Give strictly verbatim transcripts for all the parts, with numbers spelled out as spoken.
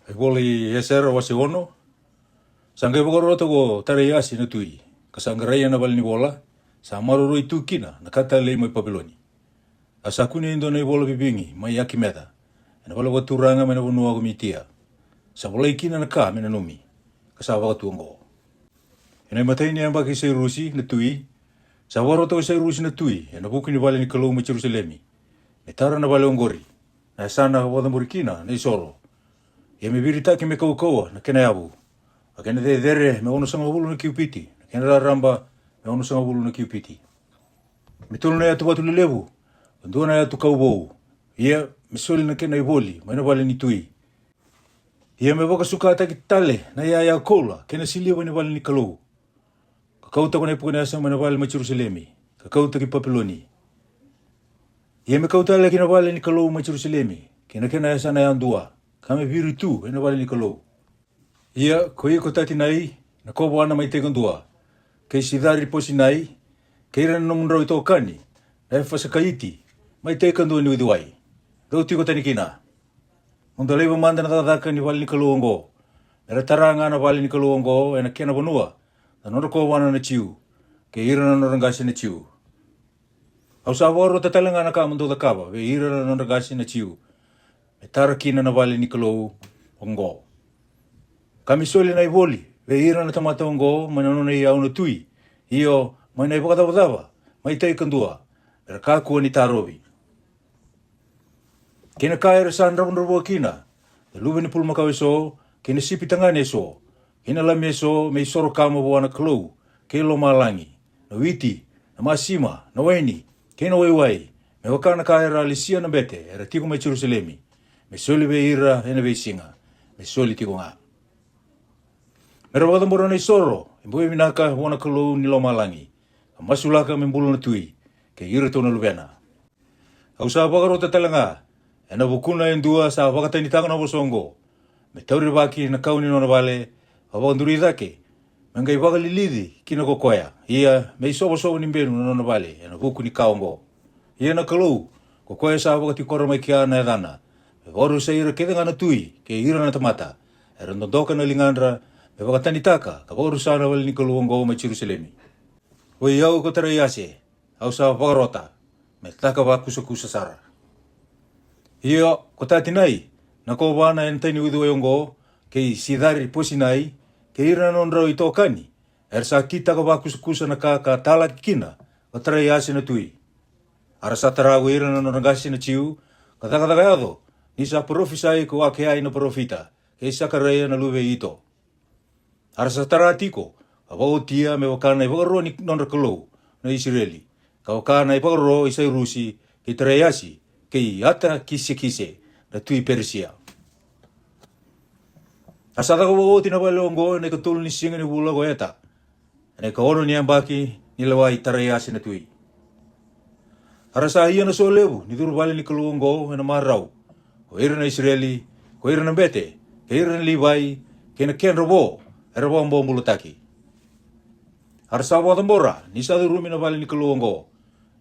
E vola i Esera wase ono. Sa qai vakarota ko Taraiasi na tui, ka sa qaraia na vale ni vola, sa maroroi tu kina na ka talei mai Papiloni. A sa kunei e dua na ivola vivigi mai Akimeca, e na vale vakaturaga mai na vanua ko Mitia. Sa volai kina na ka me nanumi, ka sa vakatu oqo. E na imatai ni yabaki i Sairusi na tui, sa vakarota ko Sairusi na tui e na vuku ni vale ni Kalou mai Jerusalemi, me tara na vale oqori, na yasana vakacabori kina na isoro. Ia me viritaki me kaukauwa na kena yavu, a kena cecere me onosagavulu na kiupiti, na kena raraba me onosagavulu na kiupiti, me tolu na yatu vatu lelevu, ka dua na yatu kauvou. Ia me soli na kena ivoli mai na vale ni tui. Ia me vakasukataki tale na iyaya koula kei na siliva ni vale ni Kalou, ka kauta ko Nepukanesa mai na vale mai Jerusalemi, ka kauta ki Papiloni. Ia me kau tale ki na vale ni Kalou mai Jerusalemi, kei na kena yasana yadua, ka me viri tu e na vale ni Kalou. Ia ko iko Tatinai, na kovana mai Taikadua, kei Sicari Posinai, kei ira na nomudrau itokani na Efasakaiti mai Taikadua ni uciwai, dou tiko tani kina. Mo dou laiva mada na cakacaka ni vale ni Kalou oqo, me ra tara ga na vale ni Kalou oqo e na kena vanua na nodra kovana na Jiu, kei ira na nodra qase na Jiu. Au sa vakarota tale ga na ka mo dou cakava vei ira na nodra qase na Jiu, me tara kina na vale ni Kalou oqo, ka me soli na ivoli vei ira na tamata oqo mai na nona iyau na tui, io, mai na ivakacavacava mai Taikadua, me ra kakua ni tarovi. Kei na ka era sa dravudravua kina na luve ni pulumakau eso, kei na sipi tagane eso, kei na lami eso, me isoro kama vua na Kalou, kei lomalagi, na witi, na masima, na waini, kei na waiwai, me vaka na ka era a lesia na bete era tiko mai Jerusalemi, me soli vei ira e na veisiga, me soli tiko ga. Me ra vakacabora na isoro e boi vinaka vua na Kalou ni lomalagi, ka masulaka me bula na tui, kei iratou na luvena. Au sa vakarota tale ga e na vukuna e dua sa vakatanitaka na vosa oqo, me taurivaki na kau ni nona vale, ka vakaduri cake, me qai vakalilici kina ko koya, ia me isovosovo ni benu na nona vale e na vuku ni ka oqo. Ia na Kalou, ko koya sa vakatikora mai kea na yacana, me vakarusai ira kece ga na tui kei ira na tamata era dodoka na ligadra, me vakatanitaka ka vakarusa na vale ni Kalou oqo mai Jerusalemi. Oi au ko Taraiase, au sa vakarota, me caka vakusakusa sara. Ia ko Tatinai, na kovana e na tai ni uciwai oqo, kei Sicari Posinai, kei ira na nodrau itokani, era sa kitaka vakusakusa na ka ka talaki kina ko Taraiase na tui. A ra sa tara ko ira na nodra qase na Jiu, ka cakacaka yaco, ni sa parofisai ko Akeai na parofita, kei Sakaraia na luve i Ito. A ra sa tara tiko, ka vakaotia me vaka na ivakaro ni nodra Kalou na Isireli, ka vaka na ivakaro i Sairusi, kei Taraiasi, kei Atakisekise na tui Perisia. A sa caka vakaoti na vale oqo e na ikatolu ni siga ni vula ko Eta, e na ikaono ni yabaki ni lewa i Taraiasi na tui. A ra sa ia na so levu ni curu vale ni Kalou oqo e na marau, ko ira na Isireli, ko ira na bete, kei ira na Livai, kei na kedra vo era vakabobulataki. A ra sa vakacabora ni sa curumi na vale ni Kalou oqo,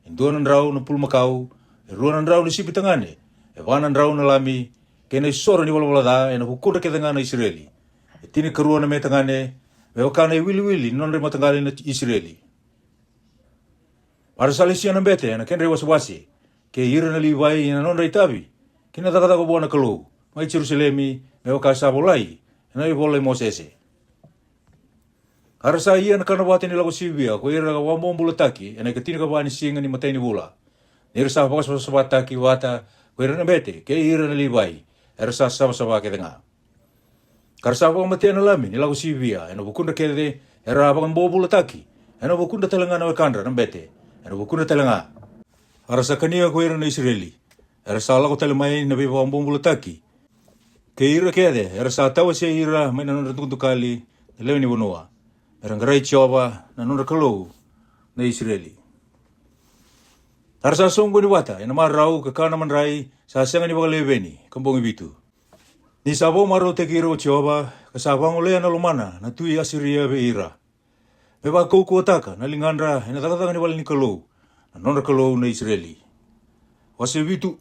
e dua na drau na pulumakau, e rua na drau na sipi tagane, e va na drau na lami, kei na isoro ni valavala ca e na vukudra kece ga na Isireli, e tinikarua na me tagane, me vaka na iwiliwili ni nodra mataqali na Isireli. A ra sa lesia na bete e na kedra iwasewase, kei ira na Livai e na nodra itavi, kei na cakacaka vua na Kalou mai Jerusalemi, me vaka sa volai e na ivola i Mosese. A ra sa ia na kana vata ni lako sivia ko ira ka vakabobulataki e na ikatinikava ni siga ni matai ni vula, ni ra sa vakasavasavataki vata ko ira na bete kei ira na Livai, era sa savasava kece ga. Ka ra sa vakamatea na lami ni lako sivia e na vukudra kece era a vakabobulataki, e na vukudra tale ga na wekadra na bete, e na vukudra tale ga. A ra sa kania ko ira na Isireli era sa lako tale mai na veivakabobulataki, kei ira kece era sa tawasei ira mai na nodra dukadukali na lewe ni vanua, me ra qarai Jiova na nodra Kalou na Isireli. A ra sa soqoni vata e na marau ka kana madrai, sa sega ni vakaleveni ka bogi vitu. Ni sa vakamarautaki ira ko Jiova, ka sa vagolea na lomana na tui Asiria vei ira, me vakaukauwataka na ligadra e na cakacaka ni vale ni Kalou na nodra Kalou na Isireli. Wase vitu.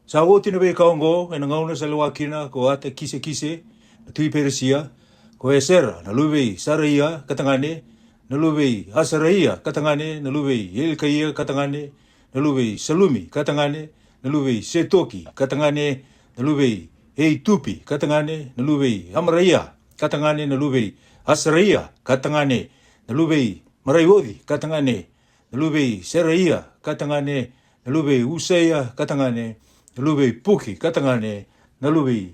Sa oti na veika oqo ena gauna sa lewa kina ko Atakisekise na tui Perisia, ko Esera na luve i Saraia ka tagane, na luve i Asaraia ka tagane, na luve i Elikaia ka tagane, na luve i Salumi ka tagane, na luve i Setoki ka tagane, na luve i Eitupi ka tagane, na luve i Amaraia ka tagane, na luve i Asaraia ka tagane, na luve i Maraioci ka tagane, na luve i Seraia ka tagane, na luve i Usaia ka tagane, na luve i Puki ka tagane, na luve i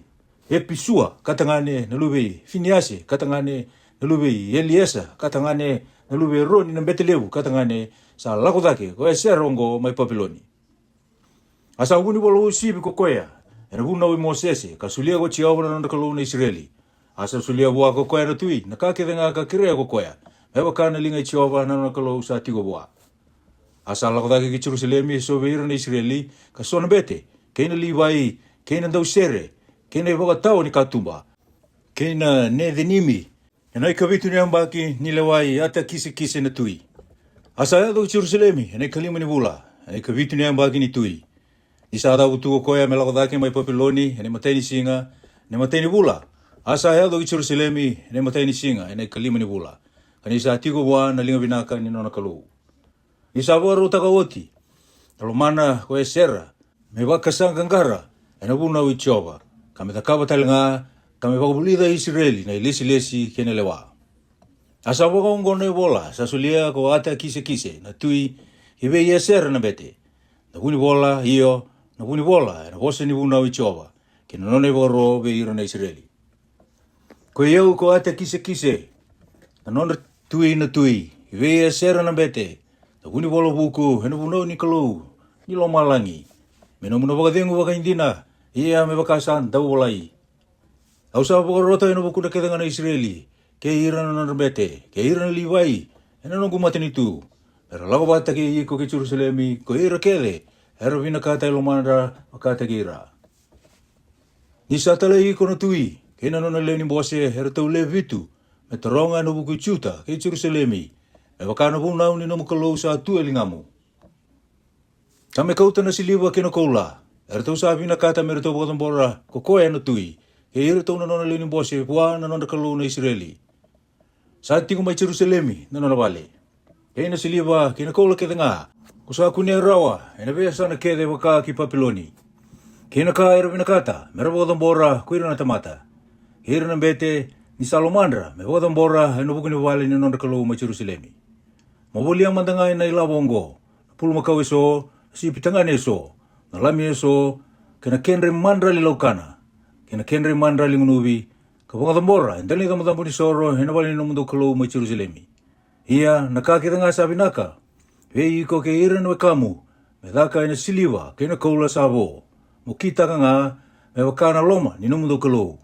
Episua ka tagane, na luve i Finiase ka tagane, na luve i Eliesa ka tagane, na luve i Eroni na bete levu ka tagane, sa lako cake ko Esera oqo mai Papiloni. A sa vunivola uasivi ko koya ena vunau i Mosese, ka solia ko Jiova na nodra Kalou na Isireli. A sa solia vua ko koya na tui na ka kece ga ka kerea ko koya, me vaka na liga i Jiova na nona Kalou sa tiko vua. A sa lako cake ki Jerusalemi e so vei ira na Isireli, ka so na bete, kei na Livai, kei na dausere, kei na ivakatawa ni katuba, kei na Necenimi, ena ikavitu ni yabaki ni lewa i Atakisekise na tui. A sa yaco ki Jerusalemi ena ikalima ni vula, ena ikavitu ni yabaki ni tui. Ni sa cavu tu ko koya me lako cake mai Papiloni ena imatai ni siga, ena imatai ni vula, a sa yaco ki Jerusalemi ena imatai ni siga, ena ikalima ni vula, ka ni sa tiko vua na liga vinaka ni nona Kalou. Ni sa vakarautaka oti na lomana ko Esera me vakasaqaqara ena vunau i Jiova, ka me cakava tale ga, ka me vakavulica Isireli na ilesilesi kei na lewa. A sa vakaoqo na ivola sa solia ko Atakisekise na tui ki vei Esera na bete, na vunivola, io, na vunivola ena vosa ni vunau i Jiova, kei na nona ivakaro vei ira na Isireli. Ko i au ko Atakisekise, na nodra tui na tui, ki vei Esera na bete, na vunivola vuku ena vunau ni Kalou ni lomalagi, me nomu na vakacegu vakaidina, ia me vaka sa dau volai. Au sa vakarota ena vukudra kece ga na Isireli, kei ira na nodra bete, kei ira na Livai, ena noqu matanitu, me ra lako vata kei iko ki Jerusalemi, ko ira kece era vinakata e lomadra vakataki ira. Ni sa talai iko na tui kei na nona lewe ni bose eratou lewe vitu me taroga ena vuku i Juta kei Jerusalemi, me vaka na vunau ni nomu Kalou sa tu e ligamu. Ka me kauta na siliva kei na koula eratou sa vinakata me ratou vakacabora ko koya na tui kei iratou na nona lewe ni bose vua na nodra Kalou na Isireli. Sa tiko mai Jerusalemi na nona vale, kei na siliva kei na koula kece ga ko sa kunea rawa ena veiyasana kece vaka ki Papiloni, kei na ka era vinakata me ra vakacabora ko ira na tamata, kei ira na bete, ni sa lomadra me vakacabora ena vuku ni vale ni nodra Kalou mai Jerusalemi. Mo volia mada ga ena ilavo oqo na pulumakau eso, na sipi tagane eso, na lami eso, kei na kedra imadrali laukana, kei na kedra imadrali gunuvi, ka vakacabora e dela ni cabocabo ni soro ena vale ni nomudou Kalou mai Jerusalemi. Ia na ka kece ga sa vinaka vei iko kei ira na wekamu me caka ena siliva kei na koula sa vo, mo kitaka ga, me vaka na loma ni nomudou Kalou.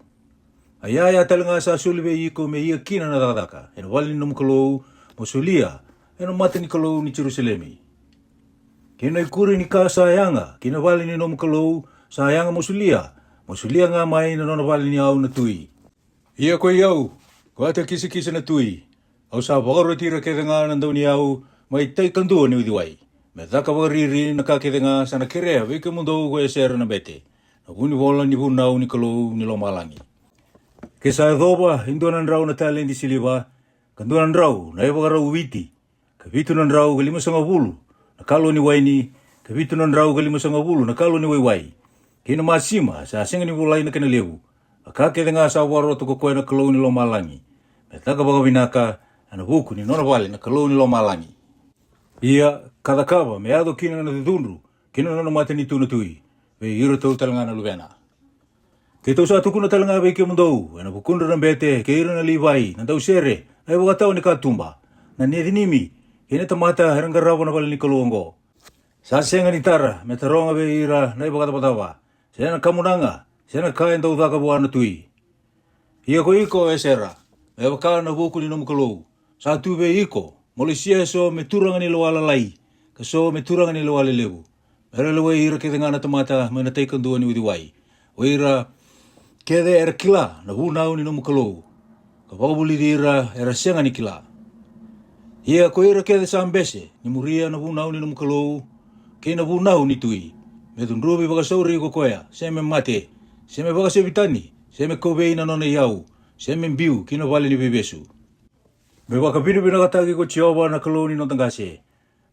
A iyaya tale ga sa soli vei iko me ia kina na cakacaka ena vale ni nomu Kalou, mo solia ena mata ni Kalou ni Jerusalemi. Kei na ikuri ni ka sa yaga ki na vale ni nomu Kalou sa yaga mo solia, mo solia ga mai na nona vale ni yau na tui. Ia ko i au ko Atakisekise na tui, au sa vakaroti ira kece ga na dauniyau mai tai kadua ni uciwai, me caka vakariri na ka kece ga sa na kerea vei kemudou ko Esera na bete, na vunivola ni vunau ni Kalou ni lomalagi. Ke sa yacova e dua na drau na taledi siliva, ka dua na drau na ivakarau witi, ka vitu na drau ka limasagavulu na kalua ni waini, ka vitu na drau ka limasagavulu na kalua ni waiwai, kei na masima sa sega ni volai na kena levu, a ka kece ga sa vakarota ko koya na Kalou ni lomalagi, me caka vakavinaka ena vuku ni nona vale na Kalou ni lomalagi. Ia ka cakava me yaco kina na cudru ki na nona matanitu na tui, vei iratou tale ga na luvena. Keitou sa tukuna tale ga vei kemudou ena vukudra na bete kei ira na Livai, na dausere, na ivakatawa ni katuba, na Necinimi, kei na tamata era qarava na vale ni Kalou oqo. Sa sega ni tara me taroga vei ira na ivakacavacava, se na kamunaga, se na ka e dau caka vua na tui. Ia ko iko Esera, me vaka na vuku ni nomu Kalou, sa tu vei iko mo lesia eso me turaga ni lewa lalai, ka so me turaga ni lewa lelevu, me ra lewai ira kece ga na tamata mai na tai kadua ni uciwai, o ira kece era kila na vunau ni nomu Kalou, ka vakavulici ira era sega ni kila. Ia ko ira kece sa bese ni muria na vunau ni nomu Kalou kei na vunau ni tui, me cudruvi vakasauri ko koya, se me mate, se me vakasevi tani, se me kovei na nona iyau, se me biu ki na vale ni veivesu. Me vakavinavinakataki ko Jiova na Kalou ni noda qase,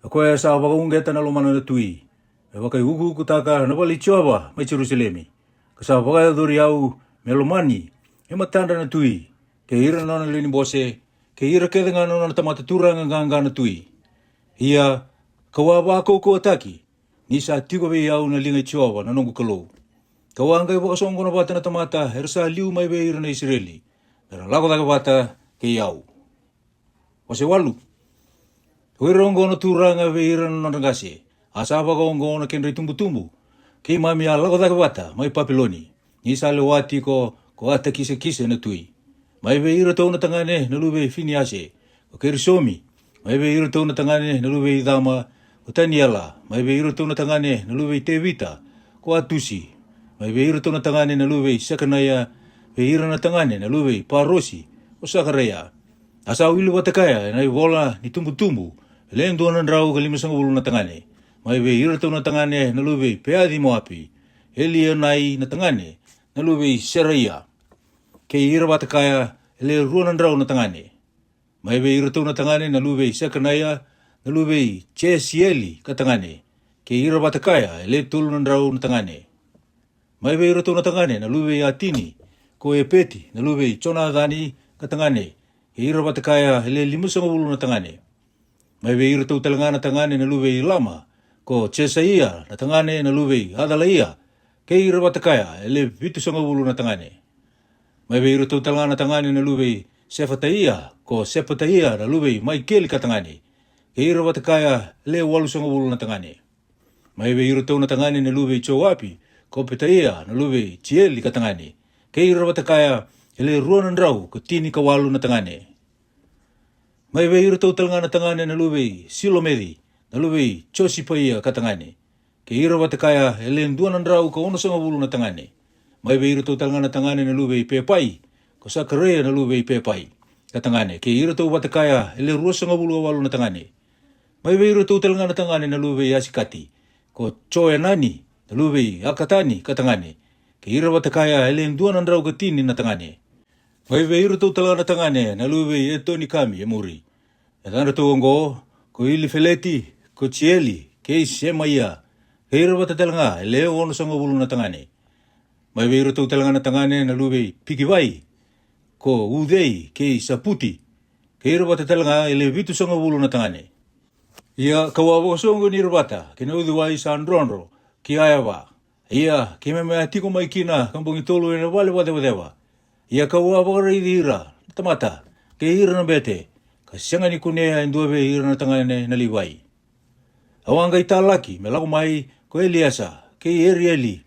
o koya sa vakauqeta na lomana na tui. Me vakaiukuukutaka na vale i Jiova mai Jerusalemi, ka sa vakayacori au me lomani, e matadra na tui, kei ira na nona lewe ni bose, kei ira kece ga na nona tamata turaga qaqa na tui. Ia, kau a vakaukauwataki, ni sa tiko vei au na liga i Jiova na noqu Kalou. Kau a qai vakasoqona vata na tamata era sa liu mai vei ira na Isireli, me ra lako cake vata kei au. Wase walu. O ira oqo na turaga vei ira na nodra qase, a sa vakaoqo na kedra itubutubu. Keimami a lako cake vata mai Papiloni, ni sa lewa tiko ko Atakisakisa na tui. Mai vei iratou na tagane na luve i Finiase, ko Kerisomi. Mai vei iratou na tagane na luve i Cama, ko Taniela. Mai vei iratou na tagane na luve i Tevita, ko Atusi. Mai vei iratou na tagane na luve i Sekanaia, vei ira na tagane na luve i Parosi, ko Sakaraia. A sa wili vata kaya e na ivola ni tubutubu e le dua na drau ka limasagavulu na tagane. Mai vei iratou na tagane na luve i Peaci Moapi, Elienai na tagane na luve i Seraia, kei ira vata kaya e le rua na drau na tagane. Mai vei iratou na tagane na luve i Sekanaia, na luve i Jesieli ka tagane, kei ira vata kaya e le tolu na drau na tagane. Mai vei iratou na tagane na luve i Atini, ko Epeti na luve i Jonacani ka tagane, kei ira vata kaya e le limasagavulu na tagane. Mai vei iratou tale ga na tagane na luve i Lama, ko Jesaia na tagane na luve i Acalaia, kei ira vata kaya e le vitusagavulu na tagane. Mai vei iratou tale ga na tagane na luve i Sefataia, ko Sepataia na luve i Maikeli ka tagane, kei ira vata kaya e le walusagavulu na tagane. Mai vei iratou na tagane na luve i Joapi, ko Petaia na luve i Jieli ka tagane, kei ira vata kaya e le rua na drau ka tini ka walu na tagane. Mai vei iratou tale ga na tagane na luve i Silomeci, na luve i Josipaia ka tagane, kei ira vata kaya e le dua na drau ka onosagavulu na tagane. Mai vei iratou tale ga na tagane na luve i Pepai, ko Sakaraia na luve i Pepai ka tagane, kei iratou vata kaya e le ruasagavulu ka walu na tagane. Mai vei iratou tale ga na tagane na luve i Asikati, ko Joenani na luve i Akatani ka tagane, kei ira vata kaya e le dua na drau ka tini na tagane. Mai vei iratou tale ga na tagane na luve i Etonikami e muri, e cadratou oqo, ko Ilifeleti, ko Jieli, kei Semaia, kei ira vata tale ga e le onosagavulu na tagane. Mai vei iratou tale ga na tagane na luve i Pikivai, ko Ucei kei Saputi, kei ira vata tale ga e le vitusagavulu na tagane. Ia kau a vakasoqoni ira vata kei na uciwai sa drodro ki Aeva. Ia keimami a tiko mai kina ka bogi tolu e na vale vakacevaceva. Ia kau a vakaraici ira na tamata kei ira na bete, ka sega ni kunea e dua vei ira na tagane na Livai. Au a qai talaki me lako mai ko Eliesa, kei Erieli,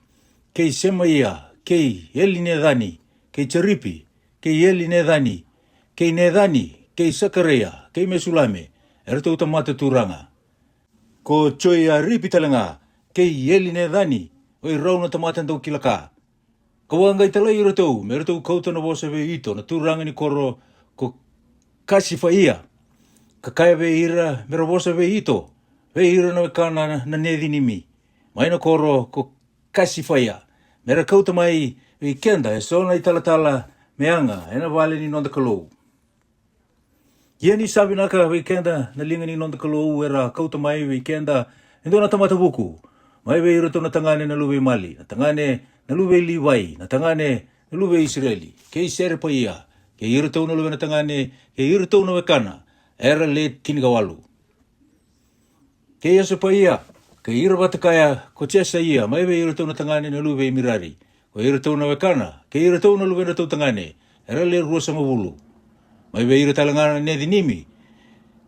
kei Semaia, kei Elinecani, kei Jaripi, kei Elinecani, kei Necani, kei Sakaraia, kei Mesulame, eratou tamata turaga. Ko Joiaripi tale ga, kei Elinecani, o i rau na tamata dau kila ka. Kau a qai talai iratou me ratou kauta na vosa vei Ito na turaga ni koro ko Kasifaia, ka kaya vei ira me ra vosa vei Ito, vei ira na wekana na Necinimi, mai na koro ko Kasifaia, me ra kauta mai vei keda e so na italatala me yaga e na vale ni noda Kalou. Ia ni sa vinaka vei keda na liga ni noda Kalou era kauta mai vei keda e dua na tamata vuku, mai vei iratou na tagane na luve i Mali, na tagane na luve i Livai, na tagane na luve i Isireli, kei Serepaia, kei iratou na luvena tagane, kei iratou na wekana, era le tinikawalu. Kei Asapaia, kei ira vata kaya ko Jesaia, mai vei iratou na tagane na luve i Mirari, ko iratou na wekana, kei iratou na luvedratou tagane, era le ruasagavulu. Mai vei ira tale ga na Necinimi,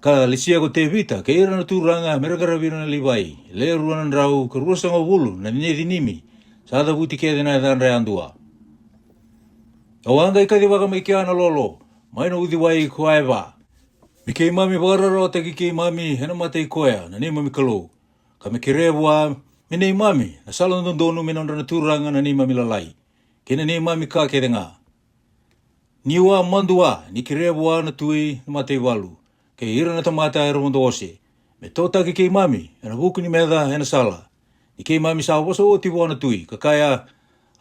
ka lesia ko Tevita, kei ira na turaga me ra qaravi ira na Livai, le rua na drau ka ruasagavulu na Necinimi, sa cavuti kece na yacadra yadua. Au a qai kacivaka mai kea na lolo, mai na uciwai ko Aeva, me keimami vakararawataki keimami e na mata i koya na neimami Kalou, ka me kerea vua me neimami na sala dodonu me nodra na turaga na neimami lalai, kei na neimami ka kece ga. Niu a madua ni kerea vua na tui na mataivalu, kei ira na tamata era vodo ose, me totaki keimami e na vuku ni meca e na sala, ni keimami sa vosa oti vua na tui, ka kaya,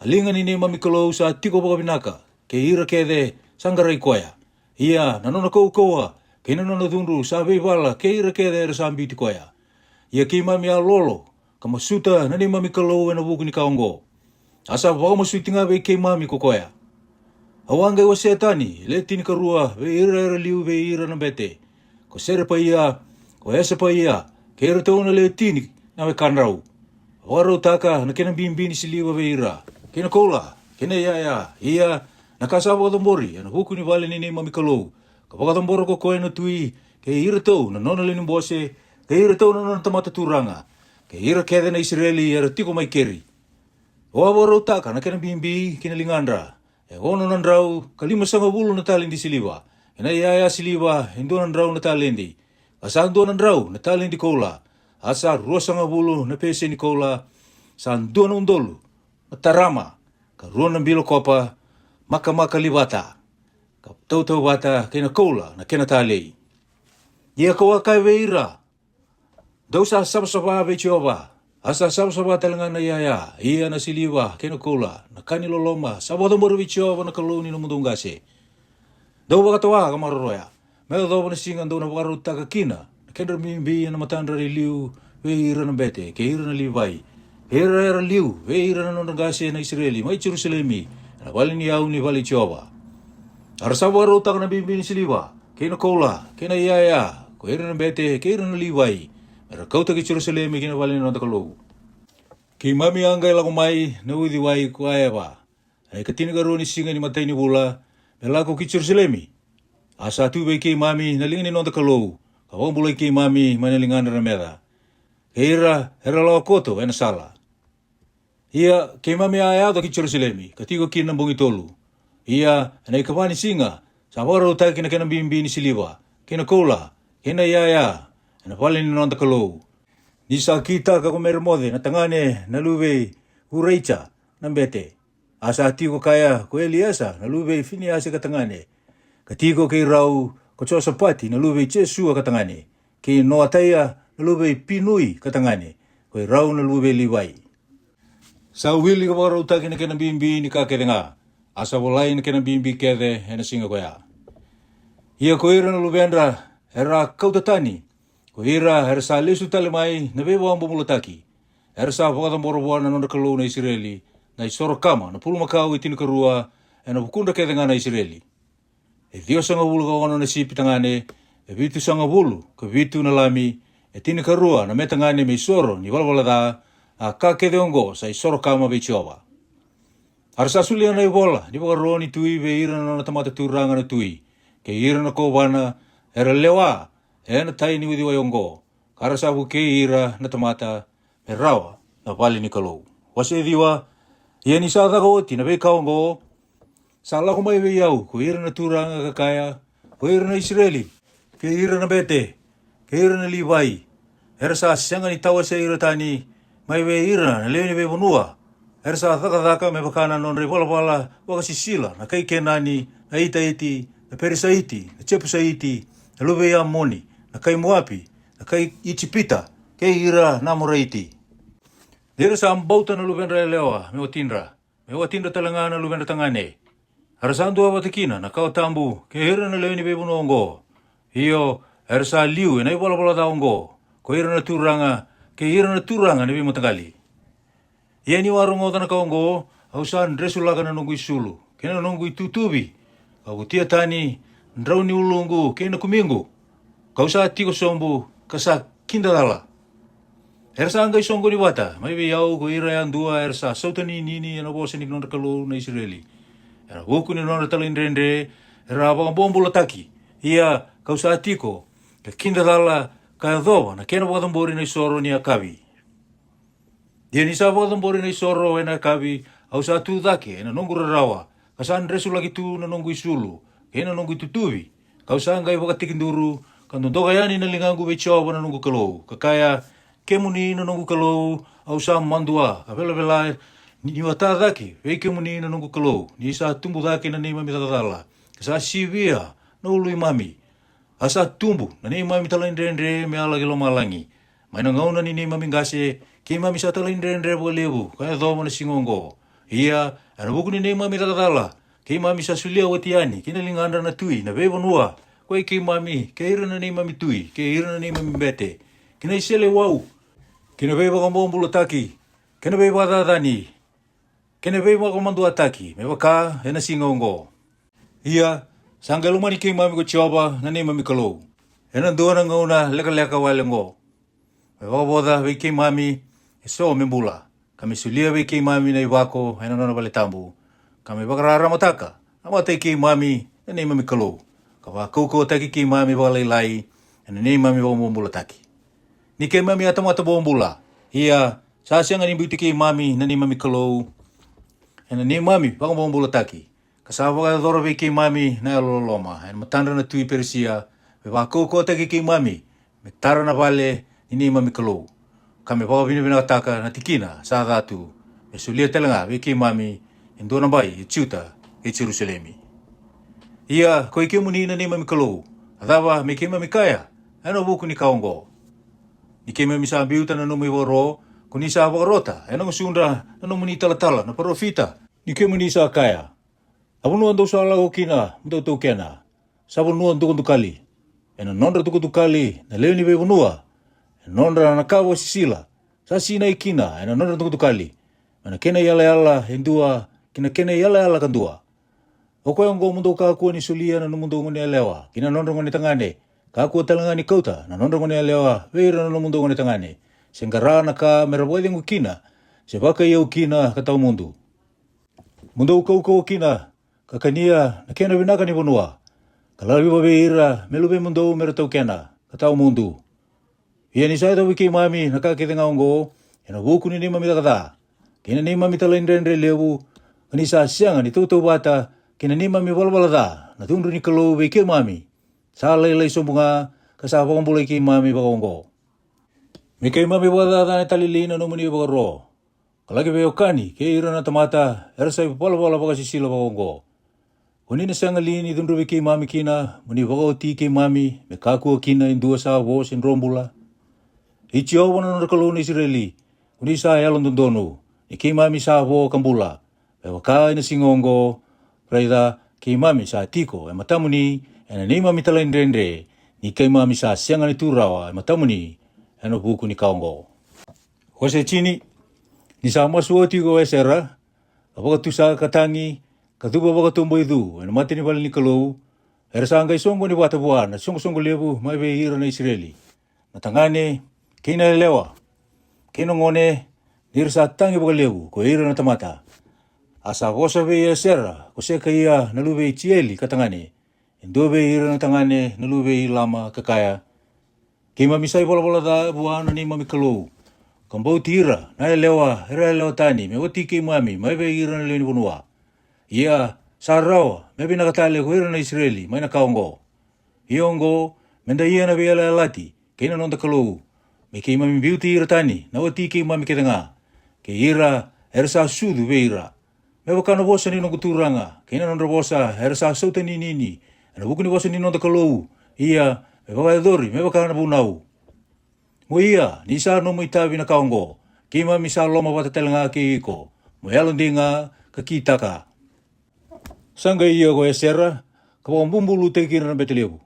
A liga ni neimami Kalou sa tiko vakavinaka kei ira kece sa qarai koya. Ia na nona kaukauwa kei na nona cudru sa veivala kei ira kece era sa biuti koya. Ia keimami a lolo ka masuta na neimami Kalou ena vuku ni ka oqo. A sa vakamasuti ga vei keimami ko koya. Au a qai wasea tani e le tinikarua vei ira era liu vei ira na bete, ko Serepaia, ko Esepaia, kei iratou na le tini na wekadrau. Vakarautaka na kena bibi ni siliva vei ira, kei na koula, kei na iyaya, ia na ka sa vakacabori ena vuku ni vale ni neimami Kalou, ka vakacabora ko koya na tui, kei iratou na nona lewe ni bose, kei iratou na nona tamata turaga, kei ira kece na Isireli era tiko mai keri. Au a vakarautaka na kena bibi ki na ligadra, e ono na drau ka limasagavulu na taledi siliva, kei na iyaya siliva e dua na drau na taledi, ka sa dua na drau na taledi koula, a sa ruasagavulu na peseni koula, sa dua na udolu na tarama, ka rua na bilo kopa, makamaka livata, ka tautauvata kei na koula na kena talei. Ia kau a kaya vei ira, Dou sa savasava vei Jiova. A sa savasava tale ga na iyaya, ia na siliva kei na koula, na ka ni loloma sa vakacabori vei Jiova na Kalou ni nomudou qase. Dou vakatawa ka maroroya, me yacova na siga dou na vakarautaka kina na kedra bibi ena matadra e liu vei ira na bete kei ira na Livai, kei ira era liu vei ira na nodra qase na Isireli mai Jerusalemi, ena vale ni yau ni vale i Jiova. A ra sa vakarautaka na bibi ni siliva, kei na koula, kei na iyaya, ko ira na bete kei ira na Livai, me ra kauta ki Jerusalemi ki na vale ni noda Kalou. Keimami a qai lako mai na uciwai ko Aeva, ena ikatinikarua ni siga ni matai ni vula, me lako ki Jerusalemi. A sa tu vei keimami na liga ni noda Kalou, ka vakabulai keimami mai na ligadra na meca, kei ira era lawa koto ena sala. Ia keimami a yaco ki Jerusalemi ka tiko kina na bogi tolu. Ia ena ikava ni siga sa vakarautaki na kena bibi ni siliva, kei na koula, kei na iyaya, ena vale ni noda Kalou, ni sa kitaka ko Meremoce na tagane na luve i Uraija na bete. A sa tiko kaya ko Eliesa na luve i Finiase ka tagane, ka tiko kei rau ko Josapati na luve i Jesua ka tagane, kei Noataia na luve i Pinui ka tagane, ko i rau na luve i Livai. Sa wili ka vakarautaki na kena bibi ni ka kece ga, a sa volai na kena bibi kece ena siga koya. Ia ko ira na luvedra era a kauta tani, ko ira era sa lesu tale mai na veivakabobulataki, era sa vakacabora vua na nodra Kalou na Isireli na isoro kama na pulumakau e tinikarua ena vukudra kece ga na Isireli. E ciwasagavulu ka ono na sipi tagane, e vitusagavulu ka vitu na lami, e tinikarua na me tagane me isoro ni valavala ca, a ka kece oqo sa isoro kama vei Jiova. A ra sa solia na ivola ni vakaro ni tui vei ira na nona tamata turaga na tui, kei ira na kovana era lewa ena tai ni uciwai oqo, ka ra sa vukei ira na tamata me rawa na vale ni Kalou. Wase ciwa. Ia ni sa caka oti na veika oqo, sa lako mai vei au ko ira na turaga ka kaya, ko ira na Isireli, kei ira na bete, kei ira na Livai, era sa sega ni tawasei ira tani mai vei ira na lewe ni veivanua, era sa cakacaka me vaka na nodra ivalavala vakasisila na kai Kenani, na Itaiti, na Perisaiti, na Jepusaiti, na luve i Amoni, na kai Moapi, na kai Ijipita, kei ira na Amoraiti. Ni ra sa bauta na luvedra yalewa me watidra, me watidra tale ga na luvedra tagane. A ra sa dua vata kina na kawa tabu kei ira na lewe ni veivanua oqo. Io, era sa liu ena ivalavala ca oqo, ko ira na turaga, kei ira na turaga ni veimataqali. Ia niu a rogoca na ka oqo, au sa dresulaka na noqu isulu kei na noqu itutuvi, ka vutia tani drau ni uluqu kei na kumiqu, kau sa tiko sobu ka sa kidacala. Era sa qai soqoni vata mai vei au ko ira yadua era sa sautaninini ena vosa ni nodra Kalou na Isireli, ena vuku ni nodra talaidredre era a vakabobulataki. Ia kau sa tiko ka kidacala, ka yacova na kena vakacabori na isoro ni yakavi. Ia ni sa vakacabori na isoro ena yakavi, au sa tu cake ena noqu rarawa, ka sa dresulaki tu na noqu isulu kei na noqu itutuvi, kau sa qai vakatekiduru ka dodoka yani na ligaqu vei Jiova na noqu Kalou, ka kaya, Kemuni na noqu Kalou, au sa madua ka velavela niu a ta cake vei kemuni na noqu Kalou, ni sa tubu cake na neimami caka cala, ka sa sivia na uluimami. A sa tubu na neimami talaidredre me a laki lomalagi, mai na gauna ni neimami qase Keimami sa talaidredre vakalevu ka yacova na siga oqo. Ia, ena vuku ni neimami caka cala, keimami sa solia oti yani ki na ligadra na tui na veivanua, ko i keimami, kei ira na neimami tui, kei ira na neimami bete, ki na iseleiwau, ki na veivakabobulataki, kei na veivakacacani, kei na veivakamaduataki, me vaka ena siga oqo. Ia, sa qai lomani keimami ko Jiova na neimami Kalou ena dua na gauna lekaleka wale oqo, me vakavoca vei keimami eso me bula, ka me solia vei keimami na ivako ena nona vale tabu, ka me vakararamataka na mata i keimami na neimami Kalou, ka vakaukauwataki keimami vakalailai ena neimami vakabobulataki. Ni keimami a tamata bobula, ia sa sega ni biuti keimami na neimami Kalou ena neimami vakabobulataki, ka sa vakayacora vei keimami na yalololoma ena matadra na tui Perisia, me vakaukauwataki keimami me tara na vale ni neimami Kalou, ka me vakavinavinakataka na tikina sa ca tu, me solia tale ga vei keimami e dua na bai e Juta kei Jerusalemi. Ia ko i kemuni na neimami Kalou, a cava me keimami kaya ena vuku ni ka oqo? Ni keimami sa biuta na nomu ivakaro, ko ni sa vakarota ena gusudra na nomuni talatala na parofita, ni kemuni sa kaya: A vanua dou sa lako kina mo dou taukena, sa vanua dukadukali. Ena nodra dukadukali na lewe ni veivanua, ena nodra na ka vakasisila, sa sinai kina ena nodra dukadukali, mai na kena iyalayala e dua ki na kena iyalayala ka dua. O koya oqo mo dou kakua ni solia na nomudou goneyalewa ki na nodra gonetagane, kakua tale ga ni kauta na nodra goneyalewa vei ira na nomudou gonetagane, se qara na ka me ra vakacegu kina, se vakaiyau kina ka tawa mudu. Mo dou kaukauwa kina, ka kania na kena vinaka ni vanua, ka laiva vei ira me luvemudou me ra taukena ka tawa mudu. Ia ni sa yacovi keimami na ka kece ga oqo ena vuku ni neimami caka ca kei na neimami talaidredre levu, ka ni sa sega ni tautauvata kei na neimami valavala ca na cudru ni Kalou vei keimami, sa lailai sobu ga ka sa vakabulai keimami vakaoqo. Me keimami vakacacana tale li na nomuni ivakaro, ka laki veiwekani kei ira na tamata era sa ivalavala vakasisila vakaoqo? Ko ni na sega li ni cudruvi keimami kina mo ni vakaoti keimami me kakua kina e dua sa vo se dro bula? I Jiova na nodra Kalou na Isireli, ko ni sa yalododonu ni keimami sa vo ka bula, me vaka ena siga oqo. Raica, keimami sa tiko e matamuni ena neimami talaidredre, ni keimami sa sega ni tu rawa e matamuni ena vuku ni ka oqo. Wase tini. Ni sa masu oti ko Esera, ka vakatusa ka tagi, ka cuva vakatobaicu ena mata ni vale ni Kalou, era sa qai soqoni vata vua na soqosoqo levu mai vei ira na Isireli, na tagane, kei na yalewa, kei na gone, ni ra sa tagi vakalevu ko ira na tamata. A sa vosa vei Esera ko Sekaia na luve i Jieli ka tagane, e dua vei ira na tagane na luve i Lama, ka kaya: Keimami sa ivalavala ca vua na neimami Kalou, ka bauti ira na yalewa era yalewa tani me wati keimami mai vei ira na lewe ni vanua. Ia sa rawa me vinaka tale ko ira na Isireli mai na ka oqo. Ia oqo, me da ia na veiyalayalati kei na noda Kalou, me keimami biuti ira tani na wati keimami kece ga, kei ira era sa sucu vei ira, me vaka na vosa ni noqu turaga kei na nodra vosa era sa sautaninini ena vuku ni vosa ni noda Kalou, ia me vakayacori me vaka na vunau. Mo ia, ni sa nomu itavi na ka oqo, keimami sa lomavata tale ga kei iko, mo yalodei ga ka kitaka. Sa qai ia ko Esera, ka vakabubulutaki ira na bete levu,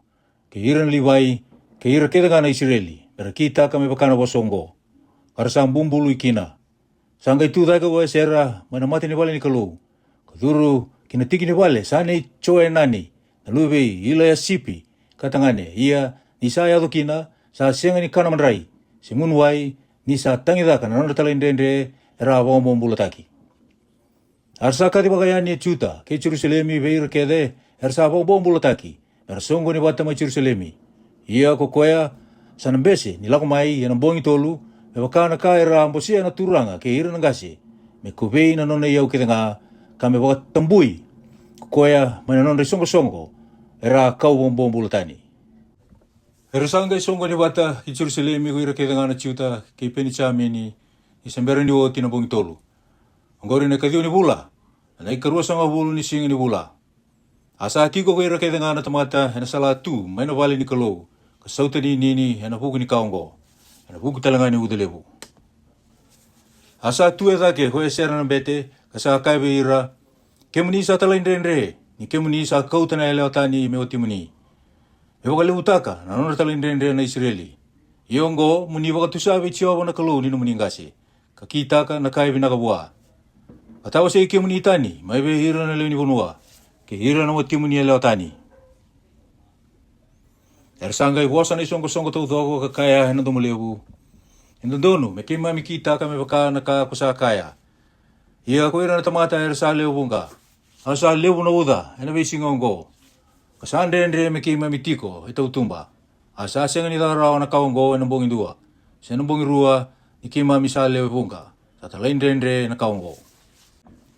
kei ira na Livai, kei ira kece ga na Isireli, me ra kitaka me vaka na vosa oqo. Ka ra sa bubului kina. Sa qai tu cake ko Esera mai na mata ni vale ni Kalou, ka curu ki na tiki ni vale sa nei Joenani na luve i Ilaiasipi ka tagane. Ia ni sa yaco kina, sa sega ni kana madrai se gunu wai, ni sa tagicaka na nodra talaidredre era a vakabobulataki. A ra sa kaci vakayani e Juta kei Jerusalemi vei ira kece era sa vakabobulataki, me ra soqoni vata mai Jerusalemi. Ia ko koya sa na bese ni lako mai ena bogi tolu, me vaka na ka era a bosea na turaga kei ira na qase, me kovei na nona iyau kece ga, ka me vakatabui ko koya mai na nodra isoqosoqo era a kau vakabobula tani. Era sa qai soqoni vata ki Jerusalemi ko ira kece ga na Juta kei Penijamini, ni se bera ni oti na bogi tolu, oqori na ikaciwa ni vula, na ikaruasagavulu ni siga ni vula. A sa tiko ko ira kece ga na tamata ena salatu mai na vale ni Kalou, ka sautaninini ena vuku ni ka oqo, ena vuku tale ga ni uca levu. A sa tu e cake ko Esera na bete, ka sa kaya vei ira, Kemuni sa talaidredre, ni kemuni sa kauta na yalewa tani me watimuni, me vakalevutaka na nodra talaidredre na Isireli. Ia oqo, mo ni vakatusa vei Jiova na Kalou ni nomuni qase, ka kitaka na ka e vinaka vua, ka tawasei kemuni tani mai vei ira na lewe ni vanua, kei ira na watimuni yalewa tani. Era sa qai vosa na isoqosoqo taucoko ka kaya e na domo levu, E dodonu me keimami kitaka me vaka na ka ko sa kaya. Ia ko ira na tamata era sa lewe vuqa, a sa levu na uca e na veisiga oqo, ka sa dredre me keimami tiko e tautuba. A sa sega ni caka rawa na ka oqo e na bogi dua, se na bogi rua, ni keimami sa lewe vuqa, sa talaidredre na ka oqo.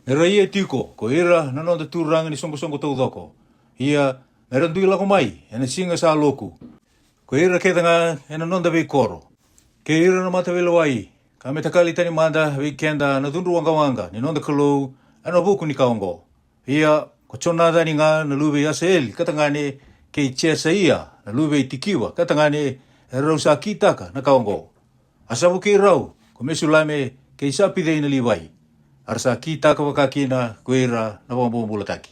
Me ra ia tiko ko ira na noda turaga ni soqosoqo taucoko. Ia me ra dui lako mai e na siga sa loku, ko ira kece ga e na noda veikoro, kei ira na mataveilewai, ka me takali tani mada vei keda na cudru waqawaqa ni noda Kalou e na vuku ni ka oqo. Ia ko Jonacani ga na luve i Asaeli ka tagane, kei Jesaia na luve i Tikiva ka tagane, e rau sa kitaka na ka oqo. A sa vukei rau ko Mesulame kei Sapicei na Livai. A ra sa kitaka vaka kina ko ira na vakabobulataki.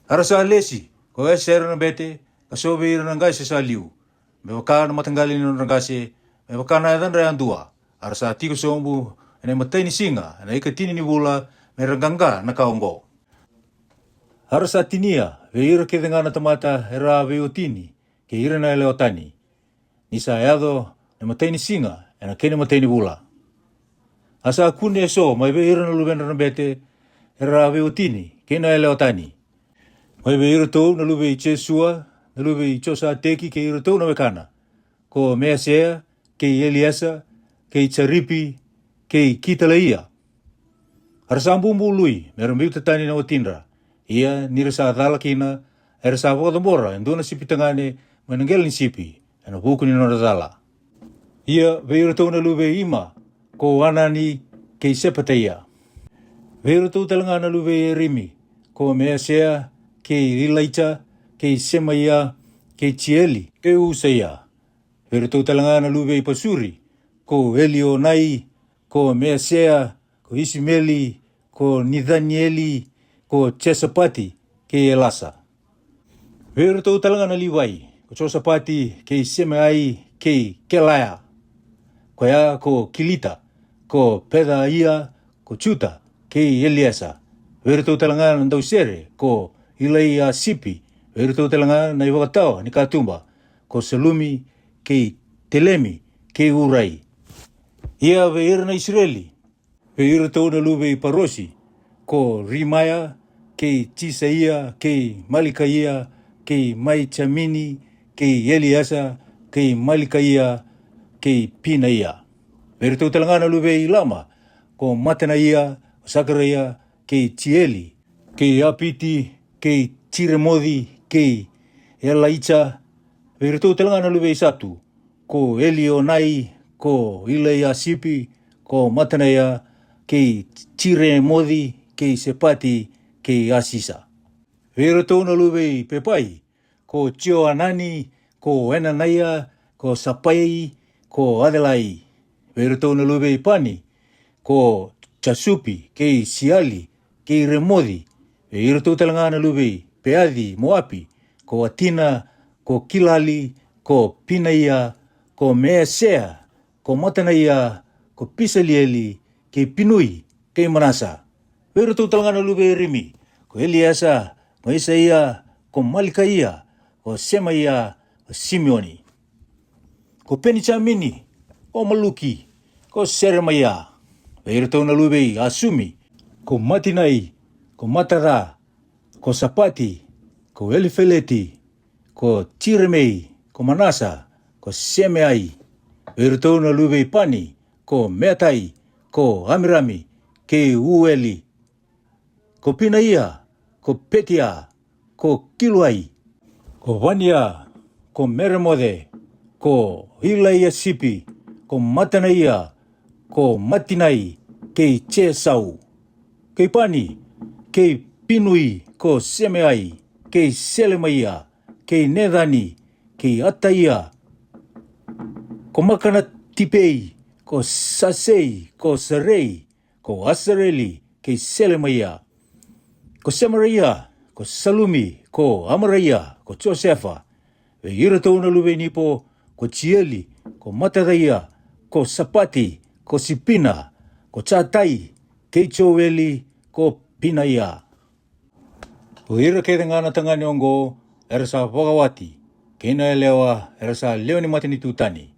A ra sa lesi ko Esera na bete, ka so vei ira na qase sa liu, me vaka na mataqali ni nodra qase, me vaka na yacadra yadua. A ra sa tiko sobu e na imatai ni siga e na ikatini ni vula, me ra qaqa na ka oqo. A ra sa tinia vei ira kece ga na tamata era a veiwatini, kei ira na yalewa tani, ni sa yaco na imatai ni siga e na kena imatai ni vula. A sa kune e so mai vei ira na luvedra na bete era a veiwatini, kei na yalewa tani, mai vei iratou na luve i Jesua na luve i Josateki, kei iratou na wekana, ko Measea, kei Eliesa, kei Jaripi, kei Kitalaia. A ra sa bubului me ra biuta tani na watidra. Ia ni ra sa cala kina, era sa vakacabora e dua na sipi tagane mai na qele ni sipi, e na vuku ni nodra cala. Ia vei iratou na luve i Ima, ko Anani, kei Sepetaia. Vei iratou tale ga na luve i Erimi, ko Measea, kei Ilaija, kei Semaia, kei Jieli, kei Usaia. Vei iratou tale ga na luve i Pasuri, ko Elionai, ko Measea, ko Isimeli, ko Nicanieli, ko Jesapati, kei Elasa. Vei iratou tale ga na Livai, ko Josapati, kei Semeai, kei Kelaia. Koya ko Kilita, ko Pecaia, ko Juta, kei Eliesa. Vei iratou tale ga na dausere, ko Ilaiasipi. Vei iratou tale ga na ivakatawa ni katuba, ko Salumi, kei Telemi, kei Urai. Ia vei ira na Isireli, vei iratou na luve i Parosi, ko Rimaia, kei Jisaia, kei Malikaia, kei Maijamini, kei Eliesa, kei Malikaia, kei Pinaia. Vei iratou tale ga na luve i Lama, ko Matanaia, ko Sakaraia, kei Jieli, kei Apiti, kei Jiremoci, kei Elaija. Vei iratou tale ga na luve i Satu, ko Elionai, ko Ilaiasipi, ko Matanaia, kei Jiremoci, kei Sepati, kei Asisa. Vei iratou na luve i Pepai, ko Joanani, ko Enanaia, ko Sapai, ko Acelai. Vei iratou na luve i Pani, ko Jasupi, kei Siali, kei Remoci. Vei iratou tale ga na luve i Peaci Moapi, ko Atina, ko Kilali, ko Pinaia, ko Measea, ko Matanaia, ko Pisalieli, kei Pinui, kei Manasa. Vei iratou tale ga na luve i Rimi, ko Eliesa, ko Isaia, ko Malikaia, ko Semaia, ko Simioni. Ko Penijamini, ko Maluki, ko Seremaia. Vei iratou na luve i Asumi, ko Matinai, ko Mataca, ko Sapati, ko Elifeleti, ko Jiremei, ko Manasa, ko Semeai. Vei iratou na luve i Pani, ko Meatai, ko Amirami, kei Ueli, ko Pinaia, ko Petia, ko Kiluai, ko Vania, ko Meremoce, ko Ilaiasipi, ko Matanaia, ko Matinai, kei Jesau, kei Pani, kei Pinui, ko Semeai, kei Selemaia, kei Necani, kei Ataia, ko Makanatipei, ko Sasei, ko Sarei, ko Asareli, kei Selemaia, ko Semaraia, ko Salumi, ko Amaraia, ko Josefa, vei iratou na luve i Nipo, ko Jieli, ko Matacaia, ko Sapati, ko Sipina, ko Jatai, kei Joeli, ko Pinaia. O ira kece ga na tagane oqo era sa vakawati, kei na yalewa era sa lewe ni matanitu tani,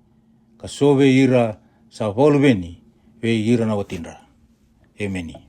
ka so vei ira sa vakaluveni vei ira na watidra. Emeni.